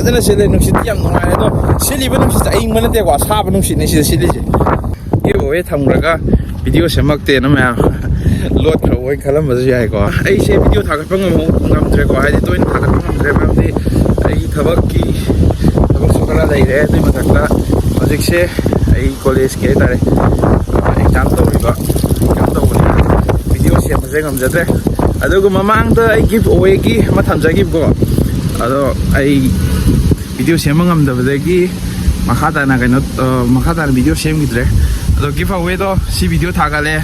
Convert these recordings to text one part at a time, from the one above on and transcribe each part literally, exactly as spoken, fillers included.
ꯐꯖꯅ ꯁꯤꯠꯂꯦ, ꯅꯨꯡꯁꯤꯠꯇꯤ ꯌꯥꯝ ꯅꯨꯡꯉꯥꯏꯔꯦ꯫ ꯑꯗꯣ ꯁꯤꯠꯂꯤꯕ ꯅꯨꯡꯁꯤꯠꯁꯦ ꯑꯏꯪꯕ ꯅꯠꯇꯦꯀꯣ, ꯑꯁꯥꯕ ꯅꯨꯡꯁꯤꯠꯅꯦ ꯁꯤꯗ ꯁꯤꯠꯂꯤꯁꯦ꯫ ꯒꯤꯐ ꯑꯋꯦ ꯊꯝꯈ꯭ꯔꯒ ꯚꯤꯗꯤꯑꯣ ꯁꯦꯝꯃꯛꯇꯦꯅ ꯃꯌꯥꯝ ꯂꯣꯠꯈ꯭ꯔꯕ ꯑꯣꯏꯅ ꯈꯜꯂꯝꯕꯁꯨ ꯌꯥꯏꯀꯣ꯫ ꯑꯩꯁꯦ ꯚꯤꯗꯤꯑꯣ ꯊꯥꯒꯠꯄ ꯉꯝꯍꯧ-, ꯉꯝꯗ꯭ꯔꯦꯀꯣ, ꯍꯥꯏꯗꯤ ꯇꯣꯏꯅ ꯊꯥꯒꯠꯄ ꯉꯝꯗ꯭ꯔꯦ, ꯃꯔꯝꯗꯤ ꯑꯩ ꯊꯕꯛꯀꯤ, ꯊꯕꯛꯁꯨ ꯈꯔ ꯂꯩꯔꯦ꯫ ꯑꯗꯨꯏ ꯃꯊꯛꯇ ꯍꯧꯖꯤꯛꯁꯦ ꯑꯩ ꯀꯣꯂꯦꯖꯀꯤ ꯍꯥꯏꯇꯥꯔꯦ, ꯑꯦꯛꯖꯥꯝ ꯇꯧꯔꯤꯕ, ꯑꯦꯛꯖꯥꯝ ꯇꯧꯕꯅꯤꯅ ꯚꯤꯗꯤꯑꯣ ꯁꯦꯝꯕꯁꯦ ꯉꯝꯖꯗ꯭ꯔꯦ꯫ ꯑꯗꯨꯒ ꯃꯃꯥꯡꯗ ꯑꯩ ꯒꯤꯐ ꯑꯋꯦꯒꯤ ꯑꯃ ꯊꯝꯖꯈꯤꯕꯀꯣ, ꯑꯗꯣ ꯑꯩ ꯚꯤꯗꯤꯑꯣ ꯁꯦꯝꯕ ꯉꯝꯗꯕꯗꯒꯤ ꯃꯈꯥ ꯇꯥꯅ ꯀꯩꯅꯣ, ꯑ, ꯃꯈꯥ ꯇꯥꯅ ꯚꯤꯗꯤꯑꯣ ꯁꯦꯝꯈꯤꯗ꯭ꯔꯦ꯫ ꯑꯗꯣ ꯒꯤꯐ ꯑꯋꯦꯗꯣ ꯁꯤ ꯚꯤꯗꯤꯑꯣ ꯊꯥꯒꯠꯂꯦ꯫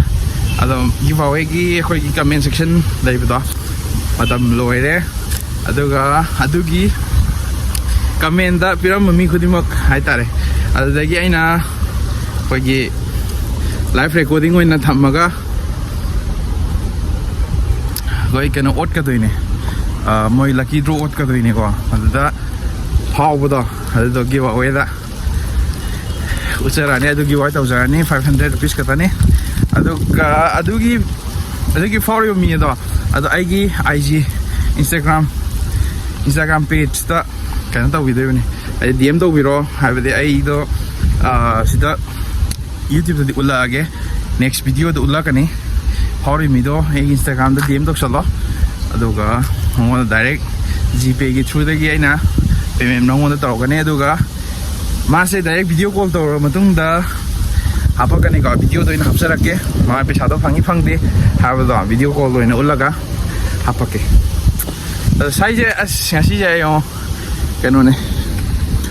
ꯑꯗꯣ ꯒꯤꯐ ꯑꯋꯦꯒꯤ ꯑꯩꯈꯣꯏꯒꯤ ꯀꯃꯦꯟ ꯁꯦꯛꯁꯟ ꯂꯩꯕꯗꯣ ꯃꯇꯝ ꯂꯣꯏꯔꯦ꯫ ꯑꯗꯨꯒ ꯑꯗꯨꯒꯤ ꯀꯃꯦꯟꯗ ꯄꯤꯔꯝꯕ ꯃꯤ ꯈꯨꯗꯤꯡꯃꯛ ꯍꯥꯏꯇꯥꯔꯦ, ꯑꯗꯨꯗꯒꯤ ꯑꯩꯅ ꯑꯩꯈꯣꯏꯒꯤ ꯂꯥꯏꯐ ꯔꯦꯀꯣꯔꯗꯤꯡ ꯑꯣꯏꯅ ꯊꯝꯃꯒ ꯑꯩꯈꯣꯏ ꯀꯩꯅꯣ ꯑꯣꯠꯀꯗꯣꯏꯅꯦ, ꯑ, ꯃꯣꯏ ꯂꯛꯀꯤ ꯗ꯭ꯔꯣ ꯑꯣꯠꯀꯗꯣꯏꯅꯦꯀꯣ꯫ ꯑꯗꯨꯗ ꯐꯥꯎꯕꯗꯣ, ꯑꯗꯨꯗꯣ ꯒꯤꯐ ꯑꯋꯦꯗ ꯎꯠꯆꯔꯛꯑꯅꯤ, ꯑꯗꯨꯒꯤ ꯋꯥꯏ ꯇꯧꯖꯔꯅꯤ꯫ Five hundred rupees ꯈꯛꯇꯅꯤ꯫ ꯑꯗꯨꯒ ꯑꯗꯨꯒꯤ, ꯑꯗꯨꯒꯤ ꯐꯥꯎꯔꯤꯕ ꯃꯤ ꯑꯗꯣ, ꯑꯗꯣ ꯑꯩꯒꯤ I G, Instagram, Instagram pageꯇ ꯀꯩꯅꯣ ꯇꯧꯕꯤꯗꯣꯏꯕꯅꯤ, ꯍꯥꯏꯗꯤ D M ꯇꯧꯕꯤꯔꯣ꯫ ꯍꯥꯏꯕꯗꯤ ꯑꯩꯗꯣ, ꯑ, ꯁꯤꯗ YouTubeꯇꯗꯤ ꯎꯠꯂꯛꯑꯒꯦ, next videoꯗ ꯎꯠꯂꯛꯀꯅꯤ꯫ ꯐꯥꯎꯔꯤ ꯃꯤꯗꯣ ꯑꯩꯒꯤ Instagramꯗ D M ꯇꯧꯁꯜꯂꯣ, ꯑꯗꯨꯒ ꯃꯉꯣꯟꯗ direct GPayꯒꯤ throughꯗꯒꯤ ꯑꯩꯅ payment ꯅꯉꯣꯟꯗ ꯇꯧꯔꯛꯀꯅꯤ꯫ ꯑꯗꯨꯒ ꯃꯥꯁꯦ direct video call ꯇꯧꯔꯕ ꯃꯇꯨꯡꯗ ꯍꯥꯄꯛꯀꯅꯤꯀꯣ, videoꯗ ꯑꯣꯏꯅ ꯍꯥꯞꯆꯔꯛꯀꯦ꯫ ꯃꯥ ꯄꯩꯁꯥꯗꯣ ꯐꯪꯉꯤ ꯐꯪꯗꯦ ꯍꯥꯏꯕꯗꯣ video callꯗ ꯑꯣꯏꯅ ꯎꯠꯂꯒ ꯍꯥꯄꯛꯀꯦ꯫ ꯑꯗꯣ ꯁ꯭ꯋꯥꯏꯁꯦ, ꯑꯁ, ꯉꯁꯤꯁꯦ ꯌꯦꯡꯉꯣ, ꯀꯩꯅꯣꯅꯦ,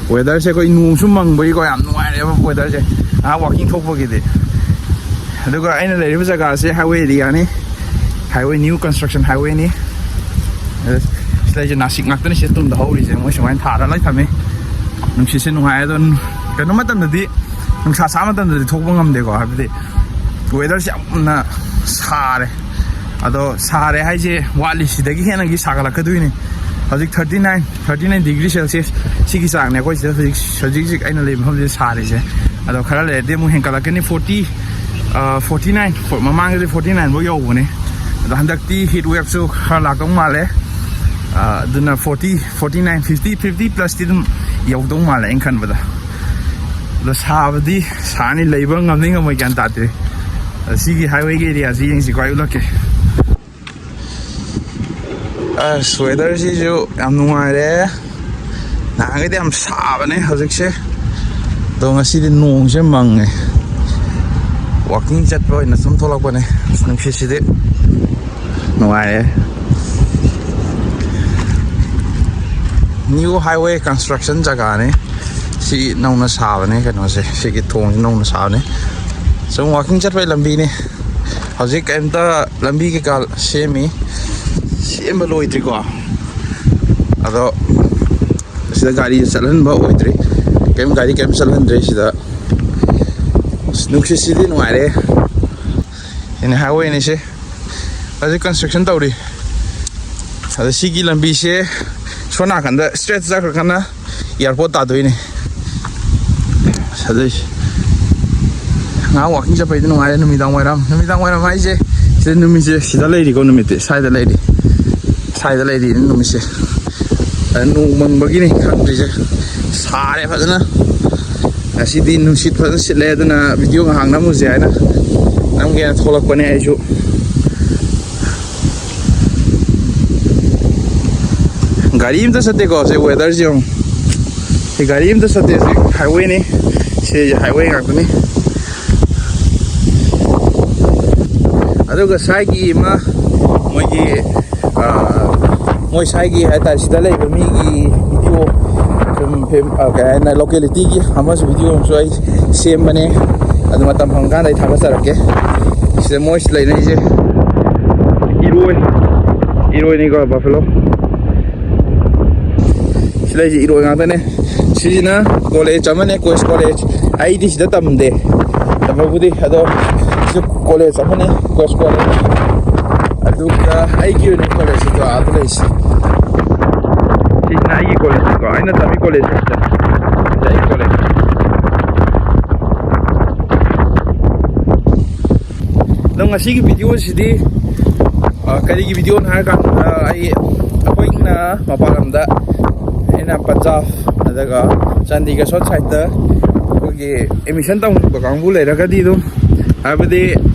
weatherꯁꯦ ꯑꯩꯈꯣꯏ ꯅꯣꯡꯁꯨ ꯃꯪꯕꯒꯤꯀꯣ, ꯌꯥꯝ ꯅꯨꯡꯉꯥꯏꯔꯦꯕ weatherꯁꯦ, ꯉꯥꯏꯍꯥꯛ walking ꯊꯣꯛꯄꯒꯤꯗꯤ꯫ ꯑꯗꯨꯒ ꯑꯩꯅ ꯂꯩꯔꯤꯕ ꯖꯒꯥꯁꯦ highway areaꯅꯤ, highway, new construction highwayꯅꯤ꯫ ꯑꯗ ꯁꯤꯗ ꯑꯩꯁꯦ ꯅꯥꯁꯤꯛ ꯉꯥꯛꯇꯅꯤ ꯁꯤꯗ ꯇꯨꯡꯗ ꯍꯧꯔꯤꯁꯦ, ꯃꯣꯏ ꯁꯨꯃꯥꯏꯅ ꯊꯥꯔ ꯂꯣꯏ ꯊꯝꯃꯤ꯫ ꯅꯨꯡꯁꯤꯠꯁꯦ ꯅꯨꯡꯉꯥꯏ꯫ ꯑꯗꯣ ꯀꯩꯅꯣ ꯃꯇꯝꯗꯗꯤ, ꯅꯨꯡꯁꯥ ꯁꯥꯕ ꯃꯇꯝꯗꯗꯤ ꯊꯣꯛꯄ ꯉꯝꯗꯦꯀꯣ, ꯍꯥꯏꯕꯗꯤ weatherꯁꯦ ꯌꯥꯝꯅ ꯁꯥꯔꯦ꯫ ꯑꯗꯣ ꯁꯥꯔꯦ ꯍꯥꯏꯁꯦ ꯋꯥꯠꯂꯤ, ꯁꯤꯗꯒꯤ ꯍꯦꯟꯅꯒꯤ ꯁꯥꯒꯠꯂꯛꯀꯗꯣꯏꯅꯤ꯫ ꯍꯧꯖꯤꯛ thirty nine, thirty nine degree Celsius ꯁꯤꯒꯤ ꯆꯥꯡꯅꯦ ꯑꯩꯈꯣꯏ ꯁꯤꯗ ꯍꯧꯖꯤꯛ, ꯍꯧꯖꯤꯛ ꯍꯧꯖꯤꯛ ꯑꯩꯅ ꯂꯩꯕ ꯃꯐꯝꯁꯤꯗ ꯁꯥꯔꯤꯁꯦ꯫ ꯑꯗꯣ ꯈꯔ ꯂꯩꯔꯗꯤ ꯑꯃꯨꯛ ꯍꯦꯟꯒꯠꯂꯛꯀꯅꯤ, forty, forty nine, ꯃꯃꯥꯡꯗꯗꯤ forty nine ꯐꯥꯎ ꯌꯧꯕꯅꯦ꯫ ꯑꯗꯣ ꯍꯟꯗꯛꯇꯤ heat waveꯁꯨ ꯈꯔ ꯂꯥꯛꯇꯧ ꯃꯥꯜꯂꯦ꯫ ꯑꯗꯨꯅ forty, forty nine, fifty, fifty plusꯇꯤ ꯑꯗꯨꯝ ꯌꯧꯗꯧ ꯃꯥꯜꯂꯦ ꯑꯩꯅ ꯈꯟꯕꯗ꯫ ꯑꯗꯣ ꯁꯥꯕꯗꯤ ꯁꯥꯅꯤ, ꯂꯩꯕ ꯉꯝꯅꯤ ꯉꯝꯃꯣꯏ ꯒ꯭ꯌꯥꯟ ꯇꯥꯗ꯭ꯔꯤ꯫ ꯑꯗꯣ ꯁꯤꯒꯤ highwayꯒꯤ areaꯁꯤ ꯌꯦꯡꯁꯤꯀꯣ, ꯑꯩ ꯎꯠꯂꯛꯀꯦ꯫ ꯑꯁ, weatherꯁꯤꯁꯨ ꯌꯥꯝ ꯅꯨꯡꯉꯥꯏꯔꯦ꯫ ꯅꯍꯥꯟꯈꯩꯗꯤ ꯌꯥꯝ ꯁꯥꯕꯅꯦ ꯍꯧꯖꯤꯛꯁꯦ꯫ ꯑꯗꯣ ꯉꯁꯤꯗꯤ ꯅꯣꯡꯁꯦ ꯃꯪꯉꯦ꯫ Walking ꯆꯠꯄ ꯑꯣꯏꯅ ꯁꯨꯝ ꯊꯣꯛꯂꯛꯄꯅꯦ꯫ ꯑꯁ, ꯅꯨꯡꯁꯤꯠꯁꯤꯗꯤ ꯅꯨꯡꯉꯥꯏꯔꯦ꯫ New highway construction ꯖꯒꯥꯅꯤ꯫ ꯁꯤ ꯅꯧꯅ ꯁꯥꯕꯅꯦ ꯀꯩꯅꯣꯁꯦ꯫ ꯁꯤꯒꯤ ꯊꯣꯡꯁꯦ ꯅꯧꯅ ꯁꯥꯕꯅꯦ꯫ ꯁꯨꯝ walking ꯆꯠꯄꯩ ꯂꯝꯕꯤꯅꯤ꯫ ꯍꯧꯖꯤꯛ ꯀꯩꯝꯇ ꯂꯝꯕꯤ ꯀꯩꯀꯥ ꯁꯦꯝꯃꯤ꯫ ꯁꯦꯝꯕ ꯂꯣꯏꯗ꯭ꯔꯤꯀꯣ꯫ ꯑꯗꯣ ꯁꯤꯗ ꯒꯥꯔꯤ ꯆꯠꯍꯟꯕ ꯑꯣꯏꯗ꯭ꯔꯤ꯫ ꯀꯩꯝ, ꯒꯥꯔꯤ ꯀꯩꯝ ꯆꯠꯍꯟꯗ꯭ꯔꯦ ꯁꯤꯗ꯫ ꯑꯁ, ꯅꯨꯡꯁꯤꯠꯁꯤꯗꯤ ꯅꯨꯡꯉꯥꯏꯔꯦ꯫ ꯁꯤꯅꯦ highwayꯅꯤ ꯁꯤ꯫ ꯍꯧꯖꯤꯛ construction ꯇꯧꯔꯤ꯫ ꯑꯗ ꯁꯤꯒꯤ ꯂꯝꯕꯤꯁꯦ ꯁꯣꯝ ꯅꯥꯀꯟꯗ straight ꯆꯠꯈ꯭ꯔꯒꯅ airport ꯇꯥꯗꯣꯏꯅꯤ꯫ ꯐꯖꯩ꯫ ꯉꯥꯏꯍꯥꯛ walking ꯆꯠꯄꯩꯗꯤ ꯅꯨꯡꯉꯥꯏꯔꯦ ꯅꯨꯃꯤꯗꯥꯡ ꯋꯥꯏꯔꯝ꯫ ꯅꯨꯃꯤꯗꯥꯡ ꯋꯥꯏꯔꯝ ꯍꯥꯏꯁꯦ ꯁꯤꯗ ꯅꯨꯃꯤꯠꯁꯦ ꯁꯤꯗ ꯂꯩꯔꯤꯀꯣ, ꯅꯨꯃꯤꯠꯇꯤ ꯁ꯭ꯋꯥꯏꯗ ꯂꯩꯔꯤ꯫ ꯁ꯭ꯋꯥꯏꯗ ꯂꯩꯔꯤ ꯅꯨꯃꯤꯠꯁꯦ꯫ ꯑꯗ ꯅꯣꯡ ꯃꯪꯕꯒꯤꯅꯤ ꯈꯪꯗ꯭ꯔꯤꯁꯦ꯫ ꯁꯥꯔꯦ ꯐꯖꯅ꯫ ꯉꯁꯤꯗꯤ ꯅꯨꯡꯁꯤꯠ ꯐꯖꯅ ꯁꯤꯠꯂꯦ, ꯑꯗꯨꯅ video ꯉꯥꯏꯍꯥꯛ ꯅꯝꯃꯨꯁꯦ ꯍꯥꯏꯅ ꯅꯝꯒꯦꯅ ꯊꯣꯛꯂꯛꯄꯅꯦ ꯑꯩꯁꯨ꯫ ꯒꯥꯔꯤ ꯑꯝꯇ ꯆꯠꯇꯦꯀꯣ ꯁꯤ weatherꯁꯤ ꯌꯦꯡꯉꯨ꯫ ꯁꯤ ꯒꯥꯔꯤ ꯑꯝꯇ ꯆꯠꯇꯦ, ꯁꯤ highwayꯅꯤ꯫ ꯁꯤ highway ꯉꯥꯛꯇꯅꯤ꯫ ꯑꯗꯨꯒ ꯁ꯭ꯋꯥꯏꯒꯤ ꯑꯃ ꯃꯣꯏꯒꯤ, ꯑ, ꯃꯣꯏ ꯁ꯭ꯋꯥꯏꯒꯤ ꯍꯥꯏꯇꯥꯔꯦ, ꯁꯤꯗ ꯂꯩꯕ ꯃꯤꯒꯤ video ꯁꯨꯝ ꯐꯦꯝ-, ꯑ, ꯀꯩ ꯍꯥꯏꯅ localityꯒꯤ ꯑꯃꯁꯨ video ꯑꯃꯁꯨ ꯑꯩ ꯁꯦꯝꯕꯅꯦ꯫ ꯑꯗꯨ ꯃꯇꯝ ꯐꯪꯀꯥꯟꯗ ꯑꯩ ꯊꯥꯒꯠꯆꯔꯛꯀꯦ꯫ ꯁꯤꯗ ꯃꯣꯏ ꯂꯩꯅꯩꯁꯦ ꯏꯔꯣꯏ, ꯏꯔꯣꯏꯅꯤꯀꯣ, buffalo꯫ ꯁꯤ ꯂꯩꯁꯦ ꯏꯔꯣꯏ ꯉꯥꯛꯇꯅꯦ꯫ ꯁꯤꯁꯤꯅ college ꯑꯃꯅꯦ, Quest College꯫ ꯑꯩꯗꯤ ꯁꯤꯗ ꯇꯝꯗꯦ, ꯇꯝꯕꯕꯨꯗꯤ, ꯑꯗꯣ ꯁꯤꯁꯨ college ꯑꯃꯅꯦ, Quest College꯫ ꯑꯗꯨꯒ ꯑꯩꯒꯤ ꯑꯣꯏꯅ collegeꯁꯤꯗꯣ ꯑꯥꯗ ꯂꯩꯁꯦ꯫ ꯁꯤꯁꯤꯅ ꯑꯩꯒꯤ collegeꯅꯤꯀꯣ, ꯑꯩꯅ ꯇꯝꯃꯤ collegeꯁꯤꯗ꯫ ꯁꯤꯗ ꯑꯩꯒꯤ college꯫ ꯑꯗꯣ ꯉꯁꯤꯒꯤ videoꯁꯤꯗꯤ, ꯑ, ꯀꯔꯤꯒꯤ videoꯅꯣ ꯍꯥꯏꯔꯀꯥꯟꯗ, ꯑꯩ, ꯑꯩꯈꯣꯏ ꯃꯄꯥꯟ ꯂꯝꯗ, ꯑꯩꯅ ꯄꯟꯖꯥꯕ, ꯑꯗꯨꯒ ꯆꯥꯟꯗꯤꯒꯔ ꯁꯣꯝ ꯁꯥꯏꯠꯇ ꯑꯩꯈꯣꯏꯒꯤ ꯑꯦꯗꯃꯤꯁꯟ ꯇꯧꯅꯤꯡꯕ ꯀꯥꯡꯕꯨ ꯂꯩꯔꯒꯗꯤ ꯑꯗꯨꯝ, ꯍꯥꯏꯕꯗꯤ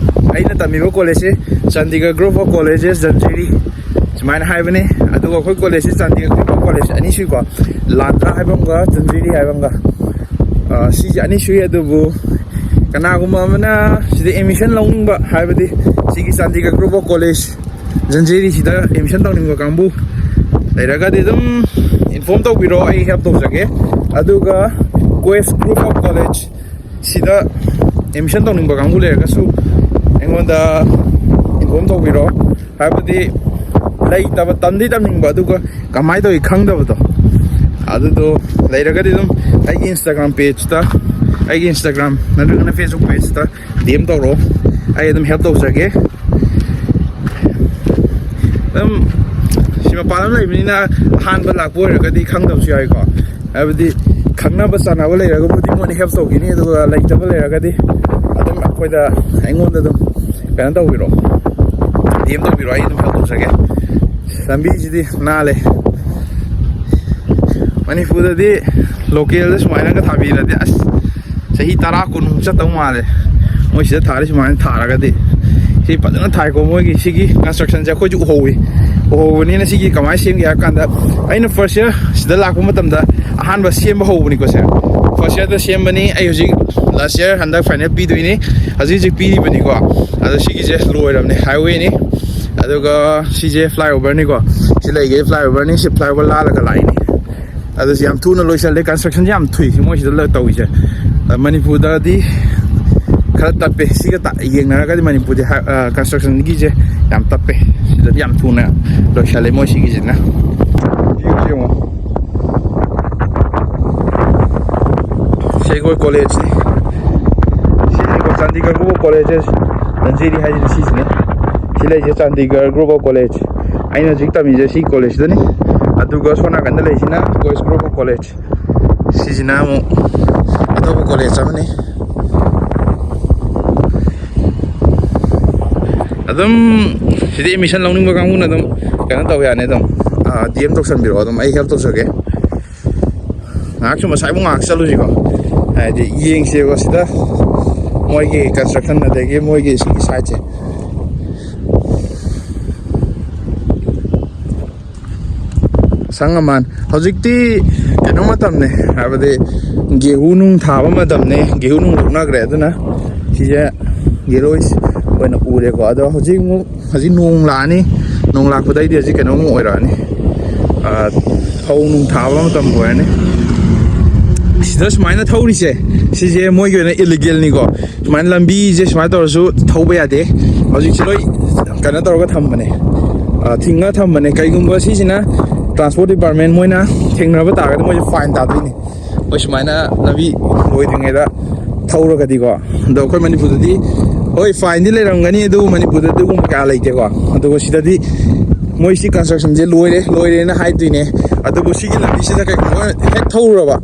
ꯑꯩꯅ ꯇꯝꯃꯤꯕ ꯀꯣꯂꯦꯖꯁꯤ ꯆꯥꯟꯗꯤꯒꯔ ꯒ꯭ꯔꯨꯞ ꯑꯣꯐ ꯀꯣꯂꯦꯖꯦꯁ ꯖꯟꯖꯤꯔꯤ ꯁꯨꯃꯥꯏꯅ ꯍꯥꯏꯕꯅꯤ꯫ ꯑꯗꯨꯒ ꯑꯩꯈꯣꯏ ꯀꯣꯂꯦꯖꯁꯤ ꯆꯥꯟꯗꯤꯒꯔ ꯒ꯭ꯔꯨꯞ ꯑꯣꯐ ꯀꯣꯂꯦꯖ ꯑꯅꯤ ꯁꯨꯏꯀꯣ, ꯂꯥꯟꯗ꯭ꯔꯥ ꯍꯥꯏꯕ ꯑꯃꯒ ꯆꯟꯖꯤꯔꯤ ꯍꯥꯏꯕ ꯑꯃꯒ꯫ ꯑ, ꯁꯤꯁꯦ ꯑꯅꯤ ꯁꯨꯏ꯫ ꯑꯗꯨꯕꯨ ꯀꯅꯥꯒꯨꯝꯕ ꯑꯃꯅ ꯁꯤꯗ ꯑꯦꯗꯃꯤꯁꯟ ꯂꯧꯅꯤꯡꯕ, ꯍꯥꯏꯕꯗꯤ ꯁꯤꯒꯤ ꯆꯥꯟꯗꯤꯒꯔ ꯒ꯭ꯔꯨꯞ ꯑꯣꯐ ꯀꯣꯂꯦꯖ ꯖꯟꯖꯤꯔꯤꯁꯤꯗ ꯑꯦꯗꯃꯤꯁꯟ ꯇꯧꯅꯤꯡꯕ ꯀꯥꯡꯕꯨ ꯂꯩꯔꯒꯗꯤ ꯑꯗꯨꯝ ꯏꯟꯐꯣꯔꯝ ꯇꯧꯕꯤꯔꯣ, ꯑꯩ ꯍꯦꯜꯞ ꯇꯧꯖꯒꯦ꯫ ꯑꯗꯨꯒ ꯀꯣꯏꯁ ꯒ꯭ꯔꯨꯞ ꯑꯣꯐ ꯀꯣꯂꯦꯖ ꯁꯤꯗ ꯑꯦꯗꯃꯤꯁꯟ ꯇꯧꯅꯤꯡꯕ ꯀꯥꯡꯕꯨ ꯂꯩꯔꯒꯁꯨ ꯑꯩꯉꯣꯟꯗ ꯏꯟꯐꯣꯔꯝ ꯇꯧꯕꯤꯔꯣ꯫ ꯍꯥꯏꯕꯗꯤ ꯂꯩꯇꯕ, ꯇꯝꯗꯤ ꯇꯝꯅꯤꯡꯕ, ꯑꯗꯨꯒ ꯀꯃꯥꯏꯅ ꯇꯧꯏ ꯈꯪꯗꯕꯗꯣ, ꯑꯗꯨꯗꯣ ꯂꯩꯔꯒꯗꯤ ꯑꯗꯨꯝ ꯑꯩꯒꯤ ꯏꯟꯁꯇꯥꯒ꯭ꯔꯥꯝ ꯄꯦꯖꯇ, ꯑꯩꯒꯤ ꯏꯟꯁꯇꯥꯒ꯭ꯔꯥꯝ ꯅꯠꯇ꯭ꯔꯒꯅ ꯐꯦꯁꯕꯨꯛ ꯄꯦꯖꯇ ꯗꯤ ꯑꯦꯝ ꯇꯧꯔꯛꯑꯣ, ꯑꯩ ꯑꯗꯨꯝ ꯍꯦꯜꯞ ꯇꯧꯖꯒꯦ꯫ ꯑꯗꯨꯝ ꯁꯤ ꯃꯄꯥꯟ ꯂꯝ ꯂꯩꯕꯅꯤꯅ ꯑꯍꯥꯟꯕ ꯂꯥꯛꯄ ꯑꯣꯏꯔꯒꯗꯤ ꯈꯪꯗꯕꯁꯨ ꯌꯥꯎꯏꯀꯣ꯫ ꯍꯥꯏꯕꯗꯤ ꯈꯪꯅꯕ ꯆꯥꯟꯅꯕ ꯂꯩꯔꯒꯕꯨꯗꯤ ꯃꯣꯏꯅ ꯍꯦꯜꯞ ꯇꯧꯈꯤꯅꯤ, ꯑꯗꯨꯒ ꯂꯩꯇꯕ ꯂꯩꯔꯒꯗꯤ ꯑꯗꯨꯝ ꯑꯩꯈꯣꯏꯗ, ꯑꯩꯉꯣꯟꯗ ꯑꯗꯨꯝ ꯀꯩꯅꯣ ꯇꯧꯕꯤꯔꯣ, ꯗꯤ ꯑꯦꯝ ꯇꯧꯕꯤꯔꯣ, ꯑꯩ ꯑꯗꯨꯝ ꯍꯦꯜꯞ ꯇꯧꯖꯒꯦ꯫ ꯂꯝꯕꯤꯁꯤꯗꯤ ꯅꯥꯜꯂꯦ꯫ ꯃꯅꯤꯄꯨꯔꯗꯗꯤ ꯂꯣꯀꯦꯜꯗ ꯁꯨꯃꯥꯏꯅꯒ ꯊꯥꯕꯤꯔꯗꯤ ꯑꯁ, ꯆꯍꯤ ꯇꯔꯥ ꯀꯨꯟꯃꯨꯛ ꯆꯠꯇꯧ ꯃꯥꯜꯂꯦ꯫ ꯃꯣꯏ ꯁꯤꯗ ꯊꯥꯔꯤ ꯁꯨꯃꯥꯏꯅ ꯊꯥꯔꯒꯗꯤ꯫ ꯁꯤ ꯐꯖꯅ ꯊꯥꯏꯀꯣ, ꯃꯣꯏꯒꯤ ꯁꯤꯒꯤ ꯀꯟꯁꯇ꯭ꯔꯛꯁꯟꯁꯦ ꯑꯩꯈꯣꯏꯁꯨ ꯎꯍꯧꯋꯤ꯫ ꯎꯍꯧꯕꯅꯤꯅ ꯁꯤꯒꯤ ꯀꯃꯥꯏꯅ ꯁꯦꯝꯒꯦ ꯍꯥꯏꯕ ꯀꯥꯟꯗ, ꯑꯩꯅ ꯐꯥꯔꯁ ꯏꯌꯔ ꯁꯤꯗ ꯂꯥꯛꯄ ꯃꯇꯝꯗ ꯑꯍꯥꯟꯕ ꯁꯦꯝꯕ ꯍꯧꯕꯅꯤꯀꯣ ꯁꯦ꯫ ꯐꯥꯔꯁ ꯏꯌꯔꯗ ꯁꯦꯝꯕꯅꯤ꯫ ꯑꯩ ꯍꯧꯖꯤꯛ ꯂꯥꯁ ꯏꯌꯔ, ꯍꯟꯗꯛ ꯐꯥꯏꯅꯦꯜ ꯄꯤꯗꯣꯏꯅꯤ꯫ ꯍꯧꯖꯤꯛ ꯍꯧꯖꯤꯛ ꯄꯤꯔꯤꯕꯅꯤꯀꯣ꯫ ꯑꯗꯣ ꯁꯤꯒꯤꯁꯦ ꯂꯣꯏꯔꯕꯅꯦ, ꯍꯥꯏꯋꯦꯅꯤ꯫ ꯑꯗꯨꯒ ꯁꯤꯁꯦ ꯐ꯭ꯂꯥꯏꯑꯣꯚꯔꯅꯤꯀꯣ꯫ ꯁꯤ ꯂꯩꯒꯦ ꯐ꯭ꯂꯥꯏꯑꯣꯚꯔꯅꯤ, ꯁꯤ ꯐ꯭ꯂꯥꯏꯑꯣꯚꯔ ꯂꯥꯜꯂꯒ ꯂꯥꯛꯏꯅꯤ꯫ ꯑꯗꯨꯁꯨ ꯌꯥꯝ ꯊꯨꯅ ꯂꯣꯏꯁꯜꯂꯦ, ꯀꯟꯁꯇ꯭ꯔꯛꯁꯟꯁꯦ ꯌꯥꯝ ꯊꯨꯏ ꯃꯣꯏ ꯁꯤꯗ ꯂ-, ꯇꯧꯔꯤꯁꯦ꯫ ꯑ, ꯃꯅꯤꯄꯨꯔꯗꯗꯤ ꯈꯔ ꯇꯞꯄꯦ, ꯁꯤꯒ ꯇ-, ꯌꯦꯡꯅꯔꯒꯗꯤ ꯃꯅꯤꯄꯨꯔꯗꯤ ꯍꯥꯏ-, ꯑ, ꯀꯟꯁꯇ꯭ꯔꯛꯁꯟꯒꯤꯁꯦ ꯌꯥꯝ ꯇꯞꯄꯦ꯫ ꯁꯤꯗꯗꯤ ꯌꯥꯝ ꯊꯨꯅ ꯂꯣꯏꯁꯜꯂꯦ ꯃꯣꯏ ꯁꯤꯒꯤꯁꯤꯅ꯫ ꯚ꯭ꯌꯨꯁꯦ ꯌꯦꯡꯉꯣ꯫ ꯁꯤ ꯑꯩꯈꯣꯏ ꯀꯣꯂꯦꯖꯅꯤ꯫ ꯁꯤꯅꯤꯀꯣ ꯆꯥꯟꯗꯤꯒꯔ ꯒ꯭ꯔꯨꯞ ꯑꯣꯐ ꯀꯣꯂꯦꯖꯦꯁ ꯖꯟꯖꯤꯔꯤ ꯍꯥꯏꯁꯤꯅ ꯁꯤꯁꯤꯅꯤ꯫ ꯁꯤ ꯂꯩꯁꯦ ꯆꯥꯟꯗꯤꯒꯔ ꯒ꯭ꯔꯨꯞ ꯑꯣꯐ ꯀꯣꯂꯦꯖ꯫ ꯑꯩꯅ ꯍꯧꯖꯤꯛ ꯇꯝꯃꯤꯁꯦ ꯁꯤ ꯀꯣꯂꯦꯖꯁꯤꯗꯅꯤ꯫ ꯑꯗꯨꯒ ꯁꯣꯝ ꯅꯥꯀꯟꯗ ꯂꯩꯁꯤꯅ ꯀꯣꯏꯁ ꯒ꯭ꯔꯨꯞ ꯑꯣꯐ ꯀꯣꯂꯦꯖ꯫ ꯁꯤꯁꯤꯅ ꯑꯃꯨꯛ ꯑꯇꯣꯞꯄ ꯀꯣꯂꯦꯖ ꯑꯃꯅꯤ꯫ ꯑꯗꯨꯝ ꯁꯤꯗ ꯑꯦꯗꯃꯤꯁꯟ ꯂꯧꯅꯤꯡꯕ ꯀꯥꯡꯕꯨꯅ ꯑꯗꯨꯝ ꯀꯩꯅꯣ ꯇꯧ ꯌꯥꯅꯤ꯫ ꯑꯗꯨꯝ, ꯑ, ꯗꯤ ꯑꯦꯝ ꯇꯧꯁꯟꯕꯤꯔꯛꯑꯣ, ꯑꯗꯨꯝ ꯑꯩ ꯍꯦꯜꯞ ꯇꯧꯖꯒꯦ꯫ ꯉꯥꯏꯍꯥꯛ ꯁꯨꯝ ꯑꯁꯥꯏꯕꯨ ꯉꯥꯏꯍꯥꯛ ꯆꯠꯂꯨꯁꯤꯀꯣ, ꯍꯥꯏꯗꯤ ꯌꯦꯡꯁꯦꯕ ꯁꯤꯗ ꯃꯣꯏꯒꯤ ꯀꯟꯁꯇ꯭ꯔꯛꯁꯟ ꯑꯗꯒꯤ ꯃꯣꯏꯒꯤ ꯁꯤꯒꯤ ꯁꯥꯏꯠꯁꯦ꯫ ꯑꯁꯪ ꯑꯃꯥꯟ꯫ ꯍꯧꯖꯤꯛꯇꯤ ꯀꯩꯅꯣ ꯃꯇꯝꯅꯦ, ꯍꯥꯏꯕꯗꯤ ꯒꯦꯍꯨ ꯅꯨꯡ ꯊꯥꯕ ꯃꯇꯝꯅꯦ꯫ ꯒꯦꯍꯨ ꯅꯨꯡ ꯂꯣꯛꯅꯈ꯭ꯔꯦ, ꯑꯗꯨꯅ ꯁꯤꯁꯦ ꯒꯦꯔꯣꯏꯁ ꯑꯣꯏꯅ ꯎꯔꯦꯀꯣ꯫ ꯑꯗꯣ ꯍꯧꯖꯤꯛ ꯑꯃꯨꯛ, ꯍꯧꯖꯤꯛ ꯅꯣꯡ ꯂꯥꯛꯑꯅꯤ꯫ ꯅꯣꯡ ꯂꯥꯛꯄꯗꯩꯗꯤ ꯍꯧꯖꯤꯛ ꯀꯩꯅꯣꯃꯨꯛ ꯑꯣꯏꯔꯛꯑꯅꯤ, ꯑ, ꯐꯧ ꯅꯨꯡ ꯊꯥꯕ ꯃꯇꯝ ꯑꯣꯏꯔꯅꯤ꯫ ꯁꯤꯗ ꯁꯨꯃꯥꯏꯅ ꯊꯧꯔꯤꯁꯦ, ꯁꯤꯁꯦ ꯃꯣꯏꯒꯤ ꯑꯣꯏꯅ ꯏꯂꯤꯒꯦꯜꯅꯤꯀꯣ꯫ ꯁꯨꯃꯥꯏꯅ ꯂꯝꯕꯤꯁꯦ ꯁꯨꯃꯥꯏꯅ ꯇꯧꯔꯁꯨ ꯊꯧꯕ ꯌꯥꯗꯦ꯫ ꯍꯧꯖꯤꯛꯁꯦ ꯂꯣꯏ ꯀꯩꯅꯣ ꯇꯧꯔꯒ ꯊꯝꯕꯅꯦ, ꯑ, ꯊꯤꯡꯉ ꯊꯝꯕꯅꯦ꯫ ꯀꯩꯒꯨꯝꯕ ꯁꯤꯁꯤꯅ ꯇ꯭ꯔꯥꯟꯁꯄꯣꯔꯠ ꯗꯤꯄꯥꯔꯠꯃꯦꯟ ꯃꯣꯏꯅ ꯊꯦꯡꯅꯕ ꯇꯥꯔꯒꯗꯤ ꯃꯣꯏꯁꯦ ꯐꯥꯏꯟ ꯇꯥꯗꯣꯏꯅꯦ꯫ ꯃꯣꯏ ꯁꯨꯃꯥꯏꯅ ꯂꯝꯕꯤ ꯂꯣꯏꯗ꯭ꯔꯤꯉꯩꯗ ꯊꯧꯔꯒꯗꯤꯀꯣ꯫ ꯑꯗꯣ ꯑꯩꯈꯣꯏ ꯃꯅꯤꯄꯨꯔꯗꯗꯤ ꯍꯣꯏ ꯐꯥꯏꯟꯗꯤ ꯂꯩꯔꯝꯒꯅꯤ, ꯑꯗꯨꯕꯨ ꯃꯅꯤꯄꯨꯔꯗꯗꯤ ꯑꯗꯨꯒꯨꯝꯕ ꯀꯌꯥ ꯂꯩꯇꯦꯀꯣ꯫ ꯑꯗꯨꯒ ꯁꯤꯗꯗꯤ ꯃꯣꯏ ꯁꯤ ꯀꯟꯁꯇ꯭ꯔꯛꯁꯟꯁꯦ ꯂꯣꯏꯔꯦ, ꯂꯣꯏꯔꯦꯅ ꯍꯥꯏꯗꯣꯏꯅꯦ꯫ ꯑꯗꯨꯕꯨ ꯁꯤꯒꯤ ꯂꯝꯕꯤꯁꯤꯗ ꯀꯩꯒꯨꯝꯕ ꯍꯦꯛ ꯊꯧꯔꯨꯔꯕ,